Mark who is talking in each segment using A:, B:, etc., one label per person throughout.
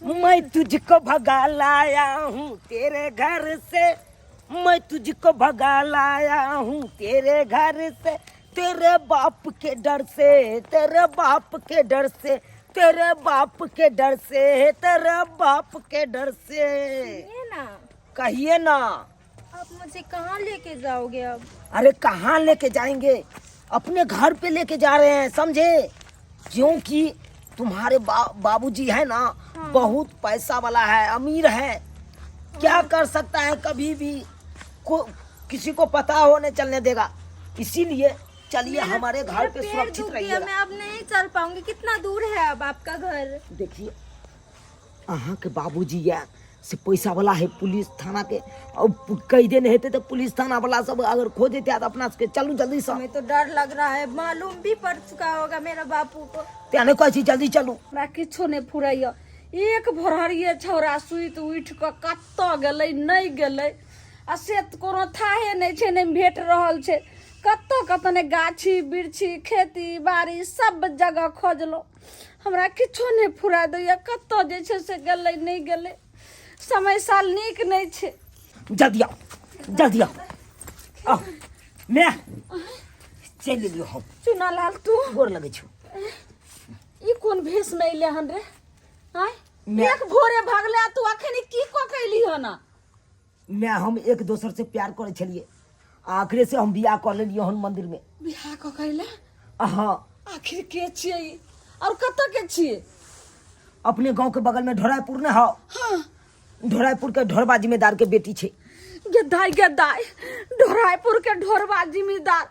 A: मैं तुझको भगा लाया हूँ तेरे घर से, मैं तुझको भगा लाया हूँ तेरे घर से, तेरे बाप के डर से, तेरे बाप के डर से, तेरे बाप के डर से, तेरे बाप के डर से।
B: सुनिए ना।
A: कहिए ना।
B: आप मुझे कहाँ लेके जाओगे अब?
A: अरे कहाँ लेके जाएंगे, अपने घर पे लेके जा रहे हैं, समझे? क्योंकि तुम्हारे बाबूजी है ना।
B: हाँ।
A: बहुत पैसा वाला है, अमीर है, क्या कर सकता है, कभी भी को किसी को पता होने चलने देगा, इसीलिए चलिए हमारे घर
B: मेरा
A: पे
B: पैर
A: सुरक्षित
B: दुख गया,
A: रहिएगा।
B: मैं अब नहीं चल पाऊंगी। कितना दूर है अब आपका घर?
A: देखिए, अहाँ के बाबूजी या से पैसा वाला है, पुलिस थाना के और कह देने हेतै तऽ पुलिस थाना वाला सब अगर खोजेते तऽ अपना सबके। चलू जल्दी से।
B: हमें तो डर लग रहा है, मालूम भी पड़ चुका होगा मेरा बापू को।
A: तें नहि कहै छी, जल्दी चलू।
C: हमरा किछो नहि फुराइए। एक भोरहरिये छौड़ा सुति उठि कऽ कतऽ गेलै नहि गेलै आ से तऽ कोनो थाहे नहि छै, नहि भेट रहल छै। कतऽ कतऽ नहि गाछी बिरछी खेती बाड़ी सब जगह खोजलहुँ, हमरा किछो नहि फुरा दैए। कतऽ जे छै से गेलै नहि गेलै, समय साल नीक नहि छै।
A: जल्दी आउ, जल्दी आउ, आउ मैं चलि एलियौ हम।
C: चुना लाल तू?
A: गोर लगै छौ।
C: ई कोन भेष में अइले हन रे? आँय?
A: मैं-
C: एक भोरे भगले आ तू अखन ई की कऽ के अइली हन?
A: मैं हम एक दोसर से प्यार करै छलियै आ आखिरे से हम बियाह कऽ लेलियै हन मंदिर में।
C: बियाह कऽ के अइले?
A: हाँ।
C: आखिर के छियै ई और कतऽ के छियै?
A: अपने गांव के बगल में ढोरायपुर ने हौ?
C: हाँ।
A: ढोरायपुर के ढोरबा जिम्मेदार के बेटी छै।
C: गे दाई, गे दाई, ढोरायपुर के ढोरबा जिम्मेदार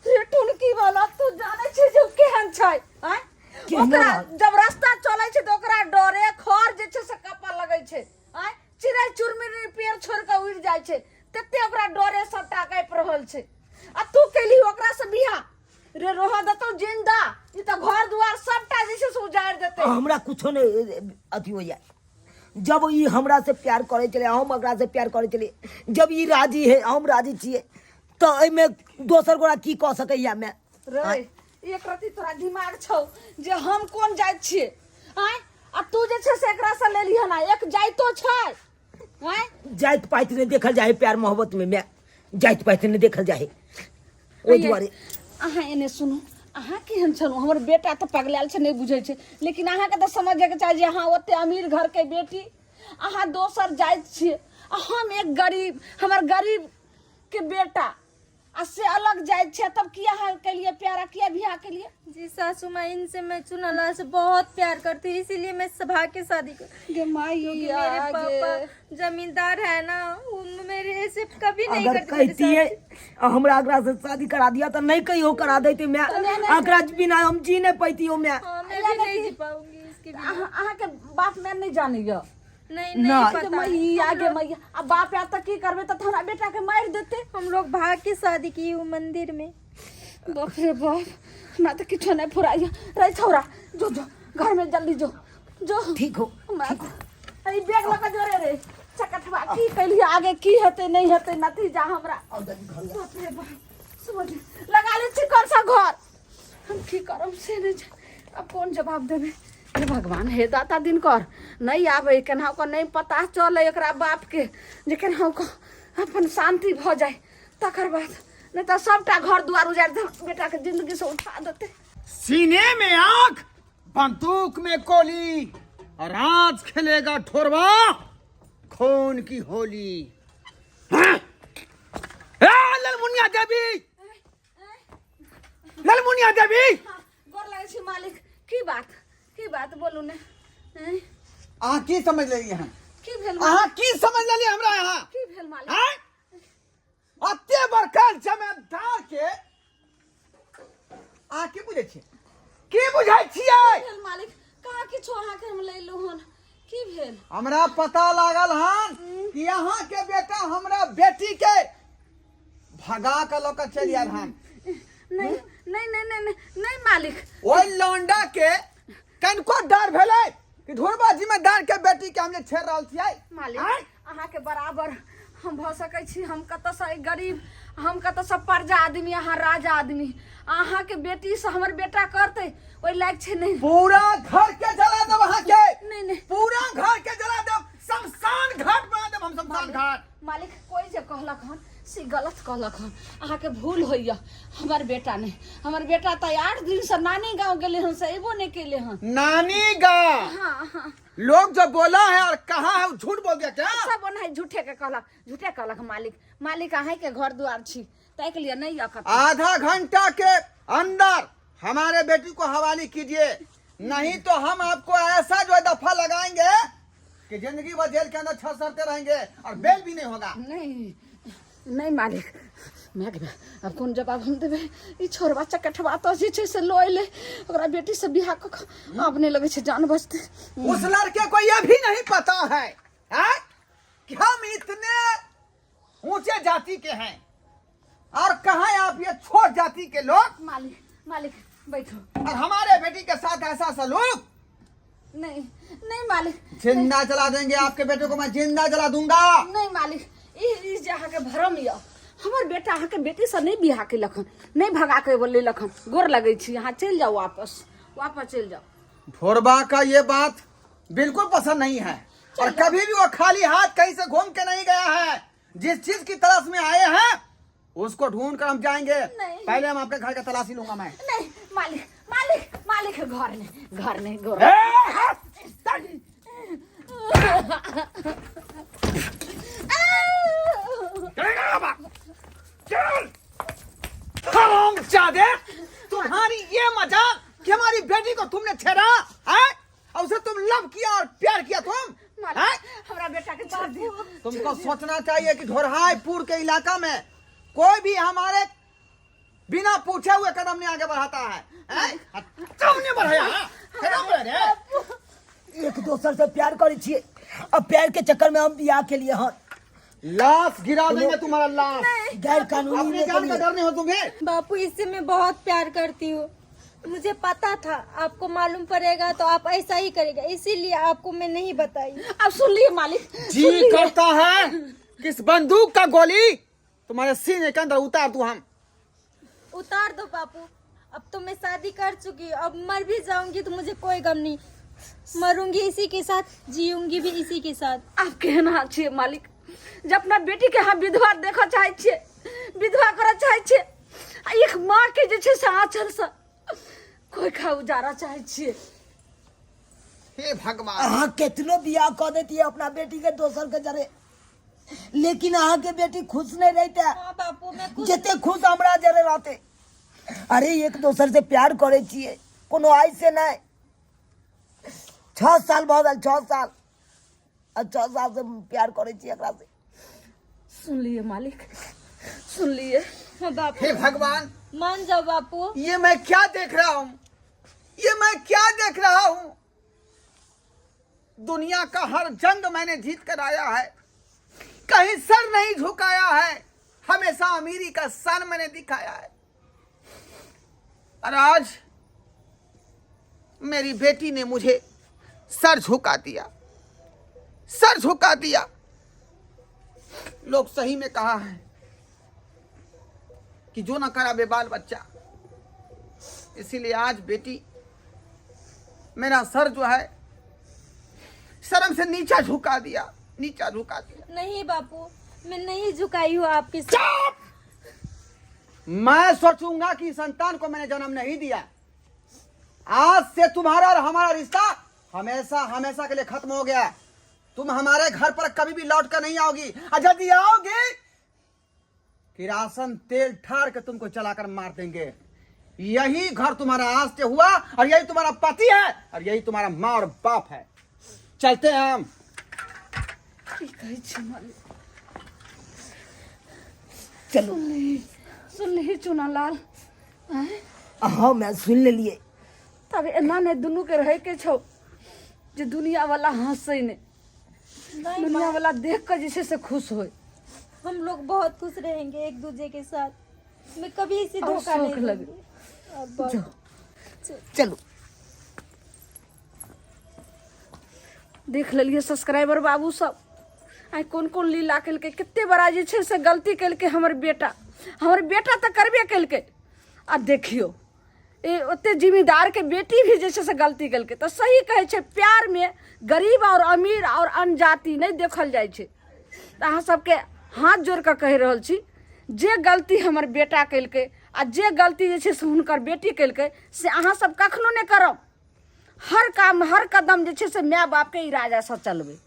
C: रे टुनकी वाला, तू जानै छै जे ओ केहन छै? आँय?
A: केहनो
C: ओकरा
A: रहल।
C: जब रास्ता चलै छै तऽ ओकरा डरे खर जे छै से कपड़ लगै छै। आँय, चिड़ै चुरमुरी पेड़ छोड़ि कऽ उड़ि जाइ छै, तते ओकरा डरे सबटा कापि रहल छै। आ तू केलही ओकरा से बियाह रे? रह देतौ जिंदा ई तऽ घर दुआर सबटा जे छै से उजाड़ि देतै।
A: हमरा कुछो नहीं अथी होइया। जब ई हमरा से प्यार करै छलै, हम ओकरा से प्यार करै छलियै, जब ई राजी है, हम राजी छियै, तऽ एहिमे दोसर गोरा की कऽ सकैया मैं?
C: रे, एक रति तोरा दिमाग छौ जे हम कोन जाइत छियै? आँय, आ तू जे छै से एकरा से लेलिह ना, एक जाइतो छै? आँय?
A: जाइत पाइत नहि देखल जाए प्यार मोहब्बत में मैं, जाइत पाइत नहि देखल जाए, ओहि दुआरे।
C: अहाँ एने सुनू, अहाँ केहन छलहुँ? हमर बेटा तऽ पगलायल छै, नहि बुझै छै, लेकिन अहाँके तऽ समझैके चाही जे अहाँ ओते अमीर घरके बेटी, अहाँ दोसर जाइत छियै आ हम एक गरीब, हमर गरीबके बेटा आ से अलग जाइत छै, तब किया अहाँ केलिए प्यार आ किया बियाह केलिए?
B: जी सासू माँ, इनसे मैं चुनालाल से बहुत प्यार करती हूँ, इसीलिए मैं सभा के शादी कर
C: गे माई,
B: क्योंकि मेरे पापा जमींदार है ना, वो मेरे ऐसे कभी नहीं
A: अगर
B: करते मेरे
A: कहतियै
B: साथ।
A: आ हमरा एकरा से शादी करा दिया तऽ नहि कहियो करा दैते मैं, एकरा बिना हम जी नहि पैतियो मैं।
B: हाँ, मैं भी नहीं जी पाऊंगी इसके बिना।
C: अहाँके बाप मैं नहीं जानैया?
B: नहीं,
A: नहीं।
B: नहीं पता।
C: मैया गे मैया, आ बाप आयत तऽ की करबै? तऽ हमरा बेटा के मारि देतै।
B: हम लोग भाग के शादी की हूँ मंदिर में।
C: बाप रे बाप, हमरा तऽ किछो नहि फुराइया। रे छौड़ा, जो जो घर में जल्दी जो जो।
A: ठीक हो।
C: हमरा ई बैग लऽ कऽ जोरे रे चकठवा, की कैलियै? आगे की हेतै नहि हेतै नतीजा हमरा।
A: आउ जल्दी घर जा।
C: बाप रे बाप, समझ लगा ले छी कौन सा घर, हम की करब से नहि छै। अब कोन जवाब देबै? हे भगवान, हे दाता दिनकर, नहि आबै केनाहु कऽ, नहि पता चलै एकरा बापके जे केनाहु कऽ अपन शान्ति भऽ जाय तकर बाद, नहि तऽ सबटा घर दुआर उजाड़ि दे, बेटाके जिन्दगीसँ उठा देतै।
D: सीने में आंख, बंदूक में गोली और आज खेलेगा ठोरवा खून की होली। हाँ? ए, ललमुनिया देवी, ललमुनिया देवी।
C: गोर लगै छी मालिक। की बात, की बात, बोलू ने? हैं?
D: अहाँ की समझ लेलियै हन?
C: की भेल?
D: अहाँ की समझ लेलियै हमरा यहाँ?
C: की भेल मालिक?
D: आँय? अते बड़का जमेदार के अहाँ की बुझै छियै? की बुझै छियै?
C: की भेल मालिक? कहाँ किछो अहाँके हम लेलहुँ हन? की भेल?
D: हमरा पता लागल हन कि अहाँ के बेटा हमरा बेटी के भगा के लऽ के चलि आयल हन।
C: नहीं नहीं नहीं नहीं नहीं नहीं मालिक।
D: ओहि लौंडा के कनिको डर भेलै कि ढोरबा जिम्मेदार के बेटी के हम जे छेड़ रहल छियै?
C: मालिक,
D: आँय?
C: अहाँके बराबर हम भऽ सकै छी? हम कतऽसँ एक गरीब, हम कतऽसँ प्रजा आदमी, अहाँ राजा आदमी, अहाँके बेटीसँ हमर बेटा करतै ओहि लायक छै? नहि।
D: पूरा घर के जला देब अहाँ के।
C: नहीं, नहीं।
D: पूरा घर।
C: से गलत कहलक हन, अहाँके भूल होइया। हमर बेटा नहि, हमर बेटा तऽ 8 दिनसँ नानी गाँव गेलै हन, से अयबो नहि केलै हन।
D: नानी गाँव?
C: हाँ हाँ।
D: लोग जो बोला है और कहा है वो झूठ बोल दिया क्या?
C: सब ओनाही झूठे के कहलक, झूठे कहलक मालिक। मालिक, अहाँके घर दुआर छी, ताहिके लिए नहि यऽ कतौ।
D: आधा घंटा के अंदर हमारे बेटी को हवाले कीजिए, नहीं तो हम आपको ऐसा जो दफा लगाएंगे कि जिंदगी भर जेल के अंदर छह सरते रहेंगे और बेल भी नहीं होगा।
C: नहीं नहीं मालिक, मैं के अब कोन जवाब हम देबै? ई छोरबा चकठवा तऽ जे छै से लऽ अयलै, ओकरा बेटी से बियाह कऽ कऽ आब नहि लगै छै जान बचतै।
D: उस लड़के को यह भी नहीं पता है, हैं? कि हम इतने ऊंचे जाति के हैं और कहा आप ये छोट जाति के लोग।
C: मालिक, मालिक, बैठो।
D: और हमारे बेटी के साथ ऐसा सलूक?
C: नहीं नहीं मालिक।
D: जिंदा जला देंगे आपके बेटे को, मैं जिंदा जला दूंगा।
C: नहीं मालिक, ई ई जे अहाँके भरम यऽ, हमर बेटा अहाँके बेटीसँ नहि बियाह केलक हन, नहि भगा के लेलक हन। गोर लगै छी, अहाँ चलि जाउ, वापस वापस चलि जाउ।
D: भोरबा का ये बात बिल्कुल पसंद नहीं है और कभी भी वो खाली हाथ कहीं से घूम के नहीं गया है। जिस चीज की तलाश में आए हैं उसको ढूंढ कर हम जाएंगे।
B: नहीं।
D: पहले हम आपके घर का तलाशी लूंगा मैं।
C: नहीं मालिक, मालिक, मालिक, घर नहीं, घर नहीं, गोर।
D: ए, हाथ! चल! हरामजादे, तुम्हारी ये मजाक कि हमारी बेटी को तुमने छेड़ा है और उसे तुम लव किया और प्यार किया तुम, हैं?
C: मालिक, हमरा बेटा के छोड़ दियौ।
D: तुमको सोचना चाहिए कि ढोरहाईपुर के इलाका में कोई भी हमारे बिना पूछे हुए कदम नहीं आगे बढ़ाता है, हैं? तुमने बढ़ाया, हाँ? कदम बढ़े रे।
A: एक दोसर से प्यार करै छियै, अब प्यार के चक्कर में हम बियाह के लिए हन।
D: लाश गिरा देंगे तुम्हारा लाश।
A: गैर कानूनी
D: अपनी
A: में
D: जान का
A: के लिए।
D: डर नहीं हो तुम्हें?
B: बापू, इससे मैं बहुत प्यार करती हूँ। मुझे पता था आपको मालूम पड़ेगा तो आप ऐसा ही करेगा, इसीलिए आपको मैं नहीं बताई।
C: अब सुन लिए मालिक?
D: जी करता है कि इस बंदूक का गोली तुम्हारे सीने के अंदर उतार दूं हम।
B: उतार दो बापू, अब तो मैं शादी कर चुकी हूँ, अब मर भी जाऊंगी तो मुझे कोई गम नहीं। मरूंगी इसी के साथ, जीऊंगी भी इसी के साथ।
C: आब केहन अहाँ छियै मालिक, जे अपना बेटी के अहाँ विधवा देखऽ चाहै छियै, विधवा करऽ चाहै छियै, आ एक माँ के जे छै से आँचलसँ कोइ उजारऽ चाहै छियै?
D: हे भगवान!
A: अहाँ केतनो बियाह कऽ देतियै अपना बेटी के दोसर के जरे, लेकिन अहाँ के बेटी खुश नहीं रहते।
B: हाँ बापू, मैं खुश
A: जते खुश हमरा जरे रहते। अरे, एक दोसर से प्यार करे छियै, कोनो आइ से नहीं, 6 साल भऽ गेल, 6 साल, आ 6 साल से प्यार करे छियै एकरा से।
C: सुन लिए मालिक, सुन लिए?
B: हाँ बापू।
D: हे भगवान!
B: मान जाओ बापू।
D: ये मैं क्या देख रहा हूँ? ये मैं क्या देख रहा हूँ? दुनिया का हर जंग मैंने जीत कर आया है, कहीं सर नहीं झुकाया है, हमेशा अमीरी का सन मैंने दिखाया है और आज मेरी बेटी ने मुझे सर झुका दिया, सर झुका दिया। लोग सही में कहा है कि जो ना करावे बाल बच्चा। इसीलिए आज बेटी मेरा सर जो है शर्म से नीचा झुका दिया, नीचा झुका दिया।
B: नहीं बापू, मैं नहीं झुकाई हूँ आपके साथ।
D: मैं सोचूंगा कि संतान को मैंने जन्म नहीं दिया। आज से तुम्हारा और हमारा रिश्ता हमेशा हमेशा के लिए खत्म हो गया। तुम हमारे घर पर कभी भी लौट कर नहीं आओगी और यदि आओगी, किरासन तेल ठार के तुमको चलाकर मार देंगे। यही घर तुम्हारा आज से हुआ और यही तुम्हारा पति है और यही तुम्हारा माँ और बाप है। चलते हैं हम।
C: की कहै छी मालिक?
A: चलू।
C: सुनली चुनालाल? आँय?
A: हाँ, मैं सुन लेलिए।
C: तब एना नहि दुनूके रहैके छौ जे दुनिया वाला हंसै नहि,
B: नहीं।
C: दुनिया वाला देख कऽ जे छै से खुश होय।
B: हम लोग बहुत खुश रहेंगे एक दूसरे के साथ। मैं कभी इसे
C: और
B: धोखा नहीं
C: शौक लगे।
B: दूंगी। अब बहुत-
A: चलू।
C: देख लेलियै सब्सक्राइबर बाबू सब, आइ कोन कोन लीला केलकै, कते बड़ा जे छै से गलती केलकै हमर बेटा। हमर बेटा तऽ करबे केलकै, आ देखियौ ए ओते जिम्मेदार के बेटी भी जे छै से गलती केलकै। तऽ सही कहै छै, प्यारमे गरीब आओर अमीर आओर अनजाति नहि देखल जाइ छै। तऽ अहाँ सबके हाथ जोड़ि कऽ कहि रहल छी। जे गलती हमर बेटा केलकै आ जे गलती जे छै से हुनकर बेटी केलकै से अहाँ सब कखनो नहि करब। हर काम हर कदम जे छै से माय बापके इराजासँ चलबै।